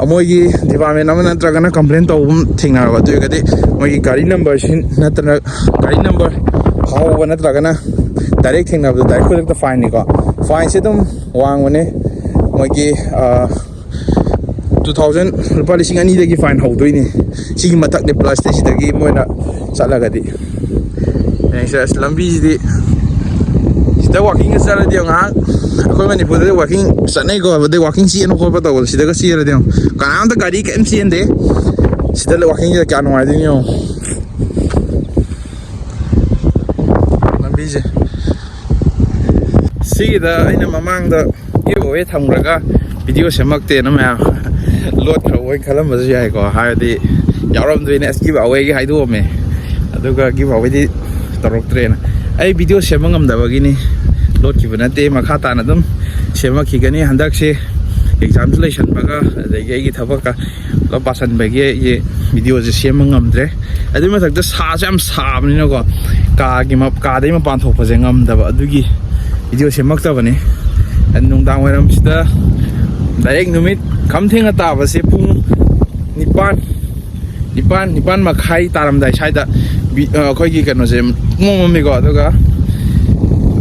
ꯃꯣꯏꯒꯤ ꯗꯤꯄꯥꯔꯠꯃꯦꯟ ꯑꯃ ꯅꯠꯇ꯭ꯔꯒꯅ ꯀꯝꯄ꯭ꯂꯦꯟ ꯇꯧꯕ ꯑꯃ ꯊꯦꯡꯅꯔꯕ, ꯑꯗꯨ ꯑꯣꯏꯔꯒꯗꯤ ꯃꯣꯏꯒꯤ ꯒꯥꯔꯤ ꯅꯝꯕꯔꯁꯤ ꯅꯠꯇꯅ, ꯒꯥꯔꯤ ꯅꯝꯕꯔ ꯐꯥꯎꯕ ꯅꯠꯇ꯭ꯔꯒꯅ ꯗꯥꯏꯔꯦꯛ ꯊꯦꯡꯅꯕꯗ ꯗꯥꯏꯔꯦꯛ ꯈꯨꯗꯛꯇ ꯐꯥꯏꯟꯅꯤꯀꯣ꯫ ꯐꯥꯏꯟꯁꯦ ꯑꯗꯨꯝ ꯋꯥꯡꯕꯅꯦ꯫ ꯃꯣꯏꯒꯤ, ꯑ, ꯇꯨ ꯊꯥꯎꯖꯟ, ꯂꯨꯄꯥ ꯂꯤꯁꯤꯡ ꯑꯅꯤꯗꯒꯤ ꯐꯥꯏꯟ ꯍꯧꯗꯣꯏꯅꯤ꯫ ꯁꯤꯒꯤ ꯃꯊꯛꯅꯦ, ꯄ꯭ꯂꯁꯇꯤ ꯁꯤꯗꯒꯤ ꯃꯣꯏꯅ ꯆꯠꯂꯒꯗꯤ꯫ ꯌꯦꯡꯁꯦ, ꯑꯁ, ꯂꯝꯕꯤꯁꯤꯗꯤ ꯁꯤꯗ ꯋꯥꯀꯤꯡꯒ ꯆꯠꯂꯗꯤ ꯉꯥꯏꯍꯥꯛ, ꯑꯩꯈꯣꯏ ꯃꯅꯤꯄꯨꯔꯗꯗꯤ ꯋꯥꯀꯤꯡ ꯆꯠꯅꯩꯀꯣ, ꯑꯗꯩ ꯋꯥꯀꯤꯡ ꯆꯦꯟꯕ ꯈꯣꯠꯄ ꯇꯧꯕꯗꯣ ꯁꯤꯗꯒ ꯆꯦꯜꯂꯗꯤ ꯌꯦꯡꯉꯣ, ꯀꯅꯥꯝꯇ ꯒꯥꯔꯤ ꯀꯔꯤꯝ ꯆꯦꯟꯗꯦ꯫ ꯁꯤꯗ ꯋꯥꯀꯤꯡꯁꯤꯗ ꯀꯌꯥ ꯅꯨꯡꯉꯥꯏꯗꯣꯏꯅꯣ ꯌꯦꯡꯉꯣ꯫ ꯂꯝꯕꯤꯁꯦ꯫ ꯁꯤꯒꯤꯗ ꯑꯩꯅ ꯃꯃꯥꯡꯗ ꯒꯤꯞ ꯑꯋꯦ ꯊꯝꯈ꯭ꯔꯒ ꯚꯤꯗꯤꯑꯣ ꯁꯦꯝꯃꯛꯇꯦꯅ ꯃꯌꯥꯝ ꯂꯣꯠꯈ꯭ꯔꯕ ꯑꯣꯏꯅ ꯈꯜꯂꯝꯕꯁꯨ ꯌꯥꯏꯀꯣ, ꯍꯥꯏꯕꯗꯤ ꯌꯥꯎꯔꯝꯗꯣꯏꯅꯦ, ꯑꯁ, ꯒꯤꯞ ꯑꯋꯦꯒꯤ ꯍꯥꯏꯗꯣꯛꯑꯝꯃꯦ, ꯑꯗꯨꯒ ꯒꯤꯞ ꯑꯋꯦꯗꯤ ꯇꯧꯔꯛꯇ꯭ꯔꯦꯅ꯫ ꯑꯩ ꯚꯤꯗꯤꯑꯣ ꯁꯦꯝꯕ ꯉꯝꯗꯕꯒꯤꯅꯤ, ꯂꯣꯠꯈꯤꯕ ꯅꯠꯇꯦ, ꯃꯈꯥ ꯇꯥꯅ ꯑꯗꯨꯝ ꯁꯦꯝꯃꯛꯈꯤꯒꯅꯤ꯫ ꯍꯟꯗꯛꯁꯦ ꯑꯦꯛꯖꯥꯝꯁꯨ ꯂꯩꯁꯟꯕꯒ ꯑꯗꯒꯤ ꯑꯩꯒꯤ ꯊꯕꯛꯀ ꯄꯨꯂꯞ ꯄꯥꯁꯟꯕꯒꯤ ꯑꯩꯁꯦ ꯚꯤꯗꯤꯑꯣꯁꯦ ꯁꯦꯝꯕ ꯉꯝꯗ꯭ꯔꯦ꯫ ꯑꯗꯨꯏ ꯃꯊꯛꯇ ꯁꯥꯁꯨ ꯌꯥꯝ ꯁꯥꯕꯅꯤꯅꯀꯣ, ꯀꯥꯒꯤ ꯃ-, ꯀꯥꯗꯩ ꯃꯄꯥꯟ ꯊꯣꯛꯄꯁꯦ ꯉꯝꯗꯕ, ꯑꯗꯨꯒꯤ ꯚꯤꯗꯤꯑꯣ ꯁꯦꯝꯃꯛꯇꯕꯅꯤ꯫ ꯅꯨꯡꯗꯥꯡ ꯋꯥꯏꯔꯝꯁꯤꯗ ꯗꯥꯏꯔꯦꯛ ꯅꯨꯃꯤꯠ ꯈꯝ ꯊꯦꯡꯅ ꯇꯥꯕꯁꯦ ꯄꯨꯡ ꯅꯤꯄꯥꯟ, ꯅꯤꯄꯥꯟ, ꯅꯤꯄꯥꯟ ꯃꯈꯥꯏ ꯇꯥꯔꯝꯗꯥꯏ ꯁ꯭ꯋꯥꯏꯗ ꯕꯤ-, ꯑ, ꯑꯩꯈꯣꯏꯒꯤ ꯀꯩꯅꯣꯁꯦ ꯄꯨꯡꯃꯝ ꯃꯝꯃꯤꯀꯣ, ꯑꯗꯨꯒ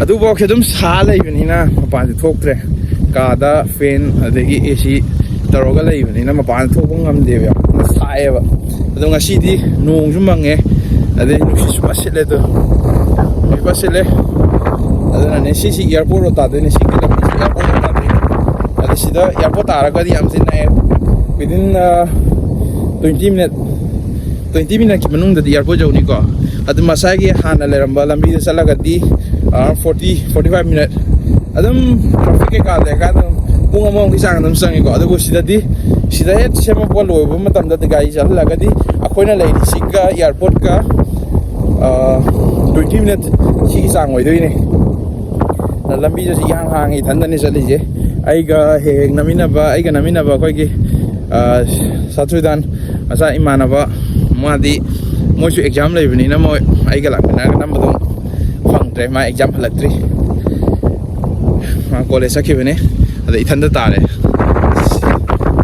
ꯑꯗꯨꯐꯥꯎꯁꯦ ꯑꯗꯨꯝ ꯁꯥ ꯂꯩꯕꯅꯤꯅ ꯃꯄꯥꯟꯁꯦ ꯊꯣꯛꯇ꯭ꯔꯦ꯫ ꯀꯥꯗ ꯐꯦꯟ ꯑꯗꯒꯤ ꯑꯦ ꯁꯤ ꯇꯧꯔꯒ ꯂꯩꯕꯅꯤꯅ ꯃꯄꯥꯟ ꯊꯣꯛꯄ ꯉꯝꯗꯦꯕ, ꯌꯥꯝꯅ ꯁꯥꯏꯌꯦꯕ꯫ ꯑꯗꯣ ꯉꯁꯤꯗꯤ ꯅꯣꯡꯁꯨ ꯃꯪꯉꯦ, ꯑꯗꯩ ꯅꯨꯡꯁꯤꯠꯁꯨ ꯐꯠ ꯁꯤꯠꯂꯦ꯫ ꯑꯗꯣ ꯅꯨꯡꯁꯤꯠ ꯐꯠ ꯁꯤꯠꯂꯦ꯫ ꯑꯗꯨꯅꯅꯦ, ꯁꯤꯁꯤ airport road ꯇꯥꯗꯣꯏꯅꯦ, ꯁꯤꯒꯤ ꯂꯝꯕꯤꯁꯤ airport road ꯇꯥꯗꯣꯏꯅꯦ꯫ ꯑꯗꯣ ꯁꯤꯗ airport ꯇꯥꯔꯒꯗꯤ ꯌꯥꯝ ꯊꯤꯅ ꯅꯛꯑꯦ꯫ Within twenty minute, twenty minuteꯀꯤ ꯃꯅꯨꯡꯗꯗꯤ airport ꯌꯧꯅꯤꯀꯣ꯫ ꯑꯗꯨ ꯉꯁꯥꯏꯒꯤ ꯍꯥꯟꯅ ꯂꯩꯔꯝꯕ ꯂꯝꯕꯤꯗ ꯆꯠꯂꯒꯗꯤ forty, forty five minute ꯑꯗꯨꯝ traffic ꯀꯩꯀꯥ ꯂꯩꯔꯀꯥꯟꯗ ꯑꯗꯨꯝ ꯄꯨꯡ ꯑꯃꯃꯨꯛꯀꯤ ꯆꯥꯡ ꯑꯗꯨꯝ ꯆꯪꯉꯤꯀꯣ꯫ ꯑꯗꯨꯕꯨ ꯁꯤꯗꯗꯤ, ꯁꯤꯗ ꯍꯦꯛ ꯁꯦꯝꯃꯛꯄ ꯂꯣꯏꯕ ꯃꯇꯝꯗ ꯒꯥꯔꯤ ꯆꯠꯍꯜꯂꯒꯗꯤ ꯑꯩꯈꯣꯏꯅ ꯂꯩꯔꯤꯁꯤꯒ airportꯀ twenty minute ꯁꯤꯒꯤ ꯆꯥꯡ ꯑꯣꯏꯗꯣꯏꯅꯦ꯫ ꯂꯝꯕꯤꯗꯨꯁꯨ ꯏꯍꯥꯡ ꯍꯥꯡꯉꯤ, ꯏꯊꯟꯗꯅꯦ ꯆꯠꯂꯤꯁꯦ꯫ ꯑꯩꯒ ꯍꯦꯛ ꯍꯦꯛ ꯅꯝꯃꯤꯟꯅꯕ, ꯑꯩꯒ ꯅꯝꯃꯤꯟꯅꯕ ꯑꯩꯈꯣꯏꯒꯤ, ꯑ, ꯁꯥꯇ꯭ꯔꯨꯗꯥꯟ ꯃꯆꯥ ꯏꯃꯥꯟꯅꯕ, ꯃꯥꯗꯤ, ꯃꯣꯏꯁꯨ exam ꯂꯩꯕꯅꯤꯅ ꯃꯣꯏ ꯑꯩꯒ ꯂꯥꯛꯃꯤꯟꯅꯔꯒ ꯅꯝꯕꯗꯣ ꯐꯪꯗ꯭ꯔꯦ, ꯃꯥ exam ꯍꯜꯂꯛꯇ꯭ꯔꯤ꯫ ꯃꯥ college ꯆꯠꯈꯤꯕꯅꯦ꯫ ꯑꯗ ꯏꯊꯟꯗ ꯇꯥꯔꯦ꯫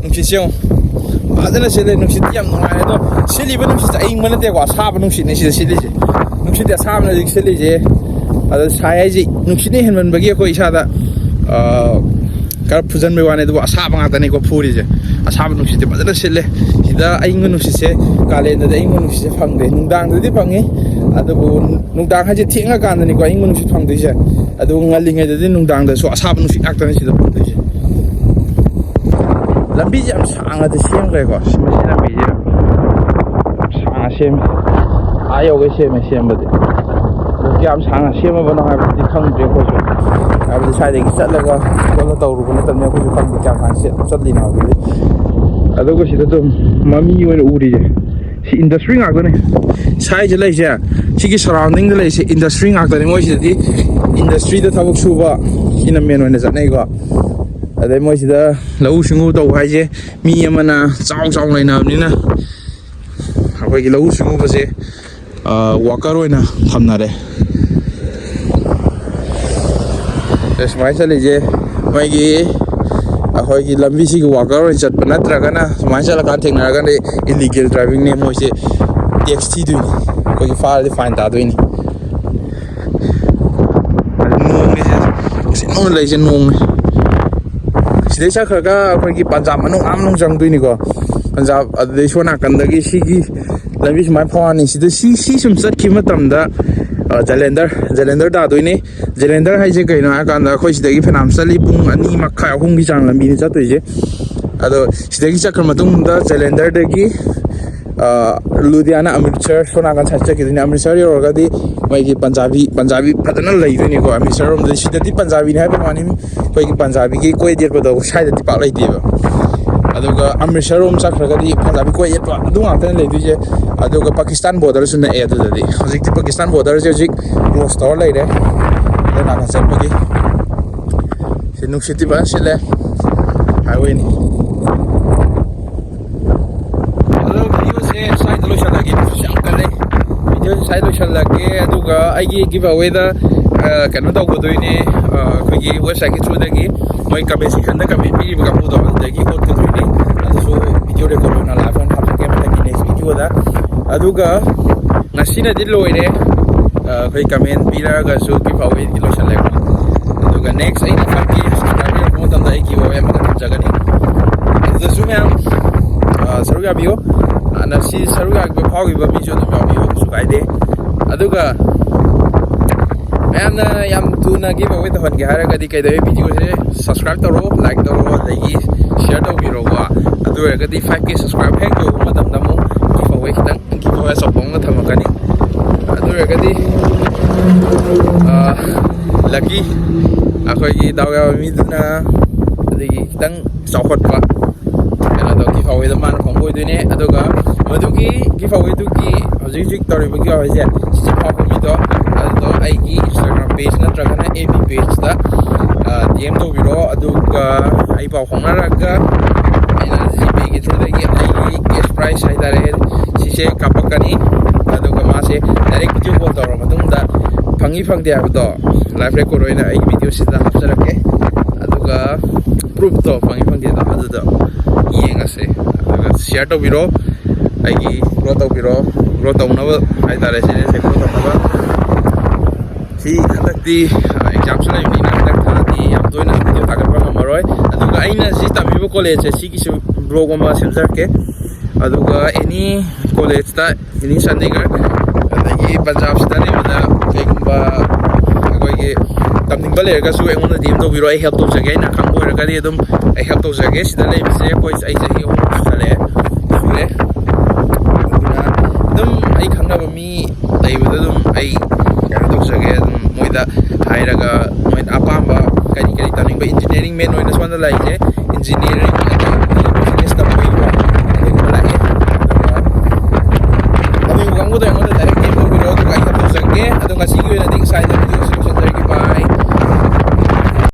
ꯅꯨꯡꯁꯤꯠꯁꯦ ꯌꯦꯡꯉꯣ, ꯐꯖꯅ ꯁꯤꯠꯂꯦ꯫ ꯅꯨꯡꯁꯤꯠꯇꯤ ꯌꯥꯝ ꯅꯨꯡꯉꯥꯏꯔꯦ꯫ ꯑꯗꯣ ꯁꯤꯠꯂꯤꯕ ꯅꯨꯡꯁꯤꯠꯁꯦ ꯑꯏꯪꯕ ꯅꯠꯇꯦꯀꯣ, ꯑꯁꯥꯕ ꯅꯨꯡꯁꯤꯠꯅꯦ ꯁꯤꯗ ꯁꯤꯠꯂꯤꯁꯦ꯫ ꯅꯨꯡꯁꯤꯠꯇꯤ ꯑꯁꯥꯕꯅ ꯍꯧꯖꯤꯛ ꯁꯤꯠꯂꯤꯁꯦ꯫ ꯑꯗ ꯁꯥꯏ ꯍꯥꯏꯁꯦ, ꯅꯨꯡꯁꯤꯠꯅ ꯍꯦꯟꯃꯟꯕꯒꯤ ꯑꯩꯈꯣꯏ ꯏꯁꯥꯗ, ꯑ, ꯈꯔ ꯐꯨꯖꯟꯕꯩ ꯋꯥꯅꯤ, ꯑꯗꯨꯕꯨ ꯑꯁꯥꯕ ꯉꯥꯛꯇꯅꯤꯀꯣ ꯐꯨꯔꯤꯁꯦ꯫ ꯑꯁꯥꯕ ꯅꯨꯡꯁꯤꯠꯇꯤ ꯐꯖꯅ ꯁꯤꯠꯂꯦ꯫ ꯁꯤꯗ ꯑꯏꯪꯕ ꯅꯨꯡꯁꯤꯠꯁꯦ, ꯀꯥꯂꯦꯟꯗꯗꯤ ꯑꯏꯪꯕ ꯅꯨꯡꯁꯤꯠꯁꯦ ꯐꯪꯗꯦ꯫ ꯅꯨꯡꯗꯥꯡꯗꯗꯤ ꯐꯪꯉꯤ, ꯑꯗꯨꯕꯨ ꯅꯨꯡꯗꯥꯡ ꯍꯥꯏꯁꯦ ꯊꯦꯡꯉꯀꯥꯟꯗꯅꯤꯀꯣ ꯑꯏꯪꯕ ꯅꯨꯡꯁꯤꯠ ꯐꯪꯗꯣꯏꯁꯦ꯫ ꯑꯗꯨꯕꯨ ꯉꯜꯂꯤꯉꯩꯗꯗꯤ ꯅꯨꯡꯗꯥꯡꯗꯁꯨ ꯑꯁꯥꯕ ꯅꯨꯡꯁꯤꯠ ꯉꯥꯛꯇꯅꯤ ꯁꯤꯗ ꯐꯪꯗꯣꯏꯁꯦ꯫ ꯂꯝꯕꯤꯁꯦ ꯌꯥꯝ ꯁꯥꯡꯅꯗꯤ ꯁꯦꯝꯈ꯭ꯔꯦꯀꯣ꯫ ꯁꯤ ꯃꯁꯤ ꯂꯝꯕꯤꯁꯦ ꯌꯥꯝ ꯁꯥꯡꯅ ꯁꯦꯝꯃꯦ꯫ ꯑꯥ ꯌꯧꯒꯩ ꯁꯦꯝꯃꯦ ꯁꯦꯝꯕꯗꯤ꯫ ꯑꯗꯣ ꯀꯌꯥꯝ ꯁꯥꯡꯅ ꯁꯦꯝꯃꯕꯅꯣ ꯍꯥꯏꯕꯗꯨꯗꯤ ꯈꯪꯗ꯭ꯔꯦ ꯑꯩꯈꯣꯏꯁꯨ꯫ ꯍꯥꯏꯕꯗꯤ ꯁ꯭ꯋꯥꯏꯗꯒꯤ ꯆꯠꯂꯒ ꯈꯣꯠꯂ ꯇꯧꯔꯨꯕ ꯅꯠꯇꯕꯅꯤꯅ ꯑꯩꯈꯣꯏꯁꯨ ꯈꯪꯗꯦ ꯀꯌꯥꯝ ꯁꯥꯡꯅ ꯆꯠ-, ꯆꯠꯂꯤꯅꯣ ꯍꯥꯏꯕꯗꯨꯗꯤ꯫ ꯑꯗꯨꯒ ꯁꯤꯗ ꯑꯗꯨꯝ ꯃꯃꯤ ꯑꯣꯏꯅ ꯎꯔꯤꯁꯦ, ꯁꯤ industry ꯉꯥꯛꯇꯅꯦ꯫ ꯁ꯭ꯋꯥꯏꯁꯦ ꯂꯩꯁꯦ, ꯁꯤꯒꯤ surroundingꯗ ꯂꯩꯁꯦ industry ꯉꯥꯛꯇꯅꯦ꯫ ꯃꯣꯏ ꯁꯤꯗꯗꯤ industryꯗ ꯊꯕꯛ ꯁꯨꯕ ꯁꯤꯅ main ꯑꯣꯏꯅ ꯆꯠꯅꯩꯀꯣ꯫ ꯑꯗꯩ ꯃꯣꯏ ꯁꯤꯗ ꯂꯧꯎ ꯁꯤꯡꯎ ꯇꯧꯕ ꯍꯥꯏꯁꯦ, ꯃꯤ ꯑꯃꯅ ꯆꯥꯎ ꯆꯥꯎ ꯂꯩꯅꯕꯅꯤꯅ ꯑꯩꯈꯣꯏꯒꯤ ꯂꯧꯎ ꯁꯤꯡꯎꯕꯁꯦ, ꯑ, worker ꯑꯣꯏꯅ ꯊꯝꯅꯔꯦ꯫ ꯑꯦ, ꯁꯨꯃꯥꯏꯅ ꯆꯠꯂꯤꯁꯦ, ꯃꯣꯏꯒꯤ, ꯑꯩꯈꯣꯏꯒꯤ ꯂꯝꯕꯤꯁꯤꯒꯤ worker ꯑꯣꯏꯅ ꯆꯠꯄ ꯅꯠꯇ꯭ꯔꯒꯅ ꯁꯨꯃꯥꯏꯅ ꯆꯠꯂꯀꯥꯟꯗ ꯊꯦꯡꯅꯔꯒꯅ illegal drivingꯅꯦ, ꯃꯣꯏꯁꯦ tax ꯊꯤꯗꯣꯏꯅꯤ, ꯑꯩꯈꯣꯏꯒꯤ ꯐꯥꯔꯗꯤ fine ꯇꯥꯗꯣꯏꯅꯤ꯫ ꯂꯩꯁꯦ ꯅꯣꯡꯅꯦ꯫ ꯁꯤꯗꯩ ꯆꯠꯈ꯭ꯔꯒ ꯑꯩꯈꯣꯏꯒꯤ ꯄꯟꯖꯥꯕ ꯃꯅꯨꯡ, ꯑꯥ ꯃꯅꯨꯡ ꯆꯪꯗꯣꯏꯅꯤꯀꯣ꯫ ꯄꯟꯖꯥꯕ ꯑꯗꯨꯗꯩ ꯁꯣꯝ ꯅꯥꯀꯟꯗꯒꯤ ꯁꯤꯒꯤ ꯂꯝꯕꯤ ꯁꯨꯃꯥꯏꯅ ꯐꯥꯎꯔꯅꯤ꯫ ꯁꯤꯗ ꯁꯤ, ꯁꯤ ꯁꯨꯝ ꯆꯠꯈꯤꯕ ꯃꯇꯝꯗ, ꯑ, ꯖꯂꯦꯟꯗꯔ, ꯖꯂꯦꯟꯗꯔ ꯇꯥꯗꯣꯏꯅꯦ꯫ ꯖꯂꯦꯟꯗꯔ ꯍꯥꯏꯁꯦ ꯀꯩꯅꯣ ꯍꯥꯏꯔꯀꯥꯟꯗ, ꯑꯩꯈꯣꯏ ꯁꯤꯗꯒꯤ ꯐꯅꯌꯥꯝ ꯆꯠꯂꯤ, ꯄꯨꯡ ꯑꯅꯤ ꯃꯈꯥꯏ, ꯑꯍꯨꯝꯒꯤ ꯆꯥꯡ ꯂꯝꯕꯤꯅꯤ ꯆꯠꯇꯣꯏꯁꯦ꯫ ꯑꯗꯣ ꯁꯤꯗꯒꯤ ꯆꯠꯈ꯭ꯔ ꯃꯇꯨꯡꯗ ꯖꯂꯦꯟꯗꯔꯗꯒꯤ, ꯑ, ꯂꯨꯙꯤꯌꯥꯅꯥ, ꯑꯃ꯭ꯔꯤꯠꯁꯔ ꯁꯣꯝ ꯅꯥꯀꯟ ꯁꯥꯏꯗ ꯆꯠꯈꯤꯗꯣꯏꯅꯦ꯫ ꯑꯃ꯭ꯔꯤꯠꯁꯔ ꯌꯧꯔꯒꯗꯤ ꯃꯣꯏꯒꯤ ꯄꯟꯖꯥꯕꯤ, ꯄꯟꯖꯥꯕꯤ ꯐꯖꯅ ꯂꯩꯗꯣꯏꯅꯤꯀꯣ ꯑꯃ꯭ꯔꯤꯠꯁꯔ ꯔꯣꯝꯗꯗꯤ꯫ ꯁꯤꯗꯗꯤ ꯄꯟꯖꯥꯕꯤꯅꯤ ꯍꯥꯏꯕ ꯋꯥꯅꯤ, ꯑꯩꯈꯣꯏꯒꯤ ꯄꯟꯖꯥꯕꯤꯒꯤ ꯀꯣꯏ ꯌꯦꯠꯄꯗꯣ ꯁ꯭ꯋꯥꯏꯗꯗꯤ ꯄꯥꯛ ꯂꯩꯇꯦꯕ꯫ ꯑꯗꯨꯒ ꯑꯃ꯭ꯔꯤꯠꯁꯔ ꯔꯣꯝ ꯆꯠꯈ꯭ꯔꯒꯗꯤ ꯄꯟꯖꯥꯕꯤ ꯀꯣꯏ ꯌꯦꯠꯄ ꯑꯗꯨ ꯉꯥꯛꯇꯅ ꯂꯩꯗꯣꯏꯁꯦ꯫ ꯑꯗꯨꯒ ꯄꯥꯀꯤꯁꯇꯥꯟ ꯕꯣꯔꯗꯔꯁꯨ ꯅꯛꯑꯦ ꯑꯗꯨꯗꯗꯤ꯫ ꯍꯧꯖꯤꯛꯇꯤ ꯄꯥꯀꯤꯁꯇꯥꯟ ꯕꯣꯔꯗꯔꯁꯦ ꯍꯧꯖꯤꯛ ꯀ꯭ꯂꯣꯁ ꯇꯧꯔ ꯂꯩꯔꯦ, ꯑꯗꯨ ꯅꯥꯀꯟ ꯆꯠꯄꯒꯤ꯫ ꯁꯤ ꯅꯨꯡꯁꯤꯠꯇꯤ ꯐꯖꯅ ꯁꯤꯠꯂꯦ, ꯍꯥꯏꯋꯦꯅꯤ꯫ ꯑꯗꯣ ꯚꯤꯗꯤꯑꯣꯁꯦ ꯁ꯭ꯋꯥꯏꯗ ꯂꯣꯏꯁꯤꯜꯂꯒꯦ, ꯅꯨꯡꯁꯤꯠꯁꯨ ꯌꯥꯝ ꯀꯜꯂꯦ꯫ ꯚꯤꯗꯤꯑꯣꯁꯦ ꯁ꯭ꯋꯥꯏꯗ ꯂꯣꯏꯁꯤꯜꯂꯒꯦ, ꯑꯗꯨꯒ ꯑꯩꯒꯤ ꯒꯤꯐ ꯑꯋꯦꯗ, ꯑ, ꯀꯩꯅꯣ ꯇꯧꯒꯗꯣꯏꯅꯦ, ꯑ, ꯑꯩꯈꯣꯏꯒꯤ ꯋꯦꯕꯁꯥꯏꯠꯀꯤ ꯊ꯭ꯔꯨꯗꯒꯤ ꯃꯣꯏ ꯀꯃꯦꯟ ꯁꯦꯛꯁꯟꯗ ꯀꯃꯦꯟ ꯄꯤꯔꯤꯕ ꯀꯥꯡꯕꯨꯗꯣ ꯑꯗꯨꯗꯒꯤ ꯍꯣꯠꯀꯗꯣꯏꯅꯦ꯫ ꯑꯗꯨꯁꯨ ꯚꯤꯗꯤꯑꯣ ꯔꯦꯀꯣꯔꯗ ꯑꯣꯏꯅ ꯂꯥꯏꯐ ꯑꯣꯏꯅ ꯍꯥꯞꯆꯔꯛꯀꯦ ꯃꯊꯪꯒꯤ ꯅꯦꯛꯁ ꯚꯤꯗꯤꯑꯣꯗ꯫ ꯑꯗꯨꯒ ꯉꯁꯤꯅꯗꯤ ꯂꯣꯏꯔꯦ꯫ ꯑ, ꯑꯩꯈꯣꯏ ꯀꯃꯦꯟ ꯄꯤꯔꯛꯑꯒꯁꯨ ꯒꯤꯐ ꯑꯋꯦꯗꯤ ꯂꯣꯏꯁꯤꯜꯂꯦꯀꯣ꯫ ꯑꯗꯨꯒ ꯅꯦꯛꯁ ꯑꯩꯅ ꯐꯥꯏꯚ ꯀꯦ ꯁꯕꯁꯀ꯭ꯔꯥꯏꯕꯔ ꯌꯧꯔꯛꯄ ꯃꯇꯝꯗ ꯑꯩ ꯒꯤꯐ ꯑꯋꯦ ꯑꯃꯒ ꯊꯝꯖꯒꯅꯤ꯫ ꯑꯗꯨꯗꯁꯨ ꯃꯌꯥꯝ, ꯑ, ꯁꯔꯨꯛ ꯌꯥꯕꯤꯌꯨ꯫ ꯍꯥꯟꯅ ꯁꯤ ꯁꯔꯨꯛ ꯌꯥꯕ ꯐꯥꯎꯈꯤꯕ ꯃꯤꯁꯨ ꯑꯗꯨꯝ ꯌꯥꯎꯕꯤꯌꯨ, ꯀꯩꯁꯨ ꯀꯥꯏꯗꯦ꯫ ꯑꯗꯨꯒ ꯃꯌꯥꯝꯅ ꯌꯥꯝ ꯊꯨꯅ ꯒꯤꯐ ꯑꯋꯦ ꯇꯧꯍꯟꯒꯦ ꯍꯥꯏꯔꯒꯗꯤ ꯀꯩꯗꯧꯋꯤ, ꯚꯤꯗꯤꯑꯣꯁꯦ ꯁꯕꯁꯀ꯭ꯔꯥꯏꯕ ꯇꯧꯔꯣ, ꯂꯥꯏꯛ ꯇꯧꯔꯣ, ꯑꯗꯒꯤ ꯁꯤꯌꯔ ꯇꯧꯕꯤꯔꯣꯀꯣ꯫ ꯑꯗꯨ ꯑꯣꯏꯔꯒꯗꯤ ꯐꯥꯏꯚ ꯀꯦ ꯁꯕꯁꯀ꯭ꯔꯥꯏꯕ ꯍꯦꯛ ꯌꯧꯕ ꯃꯇꯝꯗ ꯑꯃꯨꯛ ꯒꯤꯐ ꯑꯋꯦ ꯈꯤꯇꯪ, ꯒꯤꯐ ꯑꯋꯦ ꯑꯆꯧꯕ ꯑꯃꯒ ꯊꯝꯃꯛꯀꯅꯤ꯫ ꯑꯗꯨ ꯑꯣꯏꯔꯒꯗꯤ, ꯑ, ꯂꯛꯀꯤ, ꯑꯩꯈꯣꯏꯒꯤ ꯗꯥꯎ ꯌꯥꯕ ꯃꯤꯗꯨꯅ ꯑꯗꯒꯤ ꯈꯤꯇꯪ ꯆꯥꯎꯈꯠꯄ ꯀꯩꯅꯣꯗꯣ ꯒꯤꯐ ꯑꯋꯦꯗꯣ ꯃꯥꯅ ꯐꯪꯕ ꯑꯣꯏꯗꯣꯏꯅꯦ꯫ ꯑꯗꯨꯒ ꯃꯗꯨꯒꯤ ꯒꯤꯐ ꯑꯋꯦꯗꯨꯒꯤ ꯍꯧꯖꯤꯛ ꯍꯧꯖꯤꯛ ꯇꯧꯔꯤꯕ ꯒꯤꯐ ꯑꯋꯦꯁꯦ, ꯁꯤꯁꯦ ꯐꯥꯎꯕ ꯃꯤꯗꯣ, ꯑꯗꯨꯗꯣ ꯑꯩꯒꯤ Instagram page ꯅꯠꯇ꯭ꯔꯒꯅ F B pageꯇ, ꯑ, D M ꯇꯧꯕꯤꯔꯣ꯫ ꯑꯗꯨꯒ ꯑꯩ ꯄꯥꯎ ꯐꯥꯎꯅꯔꯒ ꯑꯩꯅ G Payꯒꯤ throughꯗꯒꯤ ꯑꯩꯒꯤ cash prize ꯍꯥꯏꯇꯥꯔꯦ, ꯁꯤꯁꯦ ꯀꯥꯞꯄꯛꯀꯅꯤ꯫ ꯑꯗꯨꯒ ꯃꯥꯁꯦ direct video call ꯇꯧꯔ ꯃꯇꯨꯡꯗ ꯐꯪꯉꯤ ꯐꯪꯗꯦ ꯍꯥꯏꯕꯗꯣ live record ꯑꯣꯏꯅ ꯑꯩꯒꯤ ꯚꯤꯗꯤꯑꯣꯁꯤꯗ ꯍꯥꯞꯆꯔꯛꯀꯦ꯫ ꯑꯗꯨꯒ proofꯇꯣ ꯐꯪꯉꯤ ꯐꯪꯗꯦꯗꯣ ꯑꯗꯨꯗꯣ ꯌꯦꯡꯉꯁꯦ꯫ ꯑꯗꯨꯒ share ꯇꯧꯕꯤꯔꯣ, ꯑꯩꯒꯤ grow ꯇꯧꯕꯤꯔꯣ, grow ꯇꯧꯅꯕ ꯍꯥꯏꯇꯥꯔꯦ, channelꯁꯦ grow ꯇꯧꯅꯕ꯫ ꯁꯤ ꯍꯟꯗꯛꯇꯤ, ꯑ, examꯁꯨ ꯂꯩꯕꯅꯤꯅ ꯍꯟꯗꯛ ꯊꯥꯗꯤ ꯌꯥꯝ ꯇꯣꯏꯅ ꯚꯤꯗꯤꯑꯣ ꯊꯥꯒꯠꯄ ꯉꯝꯃꯔꯣꯏ꯫ ꯑꯗꯨꯒ ꯑꯩꯅ ꯍꯧꯖꯤꯛ ꯇꯝꯃꯤꯕ ꯀꯣꯂꯦꯖꯁꯦ, ꯁꯤꯒꯤꯁꯨ ꯕ꯭ꯂꯣꯒ ꯑꯃ ꯁꯦꯝꯖꯔꯛꯀꯦ꯫ ꯑꯗꯨꯒ ꯑꯦꯅꯤ ꯀꯣꯂꯦꯖꯇ, ꯑꯦꯅꯤ ꯆꯥꯟꯗꯤꯒꯔ, ꯑꯗꯒꯤ ꯄꯟꯖꯥꯕꯁꯤꯗ ꯂꯩꯕꯗ ꯀꯩꯒꯨꯝꯕ ꯑꯩꯈꯣꯏꯒꯤ ꯇꯝꯅꯤꯡꯕ ꯂꯩꯔꯒꯁꯨ ꯑꯩꯉꯣꯟꯗ ꯗꯤ ꯑꯦꯝ ꯇꯧꯕꯤꯔꯣ, ꯑꯩ ꯍꯦꯜꯞ ꯇꯧꯖꯒꯦ꯫ ꯑꯩꯅ ꯈꯪꯕ ꯑꯣꯏꯔꯒꯗꯤ ꯑꯗꯨꯝ ꯑꯩ ꯍꯦꯜꯞ ꯇꯧꯖꯒꯦ꯫ ꯁꯤꯗ ꯂꯩꯕꯁꯦ ꯑꯩꯈꯣꯏ, ꯑꯩ ꯆꯍꯤ ꯑꯍꯨꯝ ꯁꯨꯖꯜꯂꯛꯑꯦ, ꯁꯨꯔꯦ꯫ ꯑꯗꯨꯅ ꯑꯗꯨꯝ ꯑꯩ ꯈꯪꯅꯕ ꯃꯤ ꯂꯩꯕꯗ ꯑꯗꯨꯝ ꯑꯩ ꯀꯩꯅꯣ ꯇꯧꯖꯒꯦ꯫ ꯑꯗꯨꯝ ꯃꯣꯏꯗ ꯍꯥꯏꯔꯒ ꯃꯣꯏꯅ ꯑꯄꯥꯝꯕ ꯀꯔꯤ ꯀꯔꯤ ꯇꯝꯅꯤꯡꯕ, ꯏꯟꯖꯤꯅꯤꯌꯥꯔꯤꯡ ꯃꯦꯟ ꯑꯣꯏꯅ ꯁꯣꯝꯗ ꯂꯩꯔꯤꯁꯦ꯫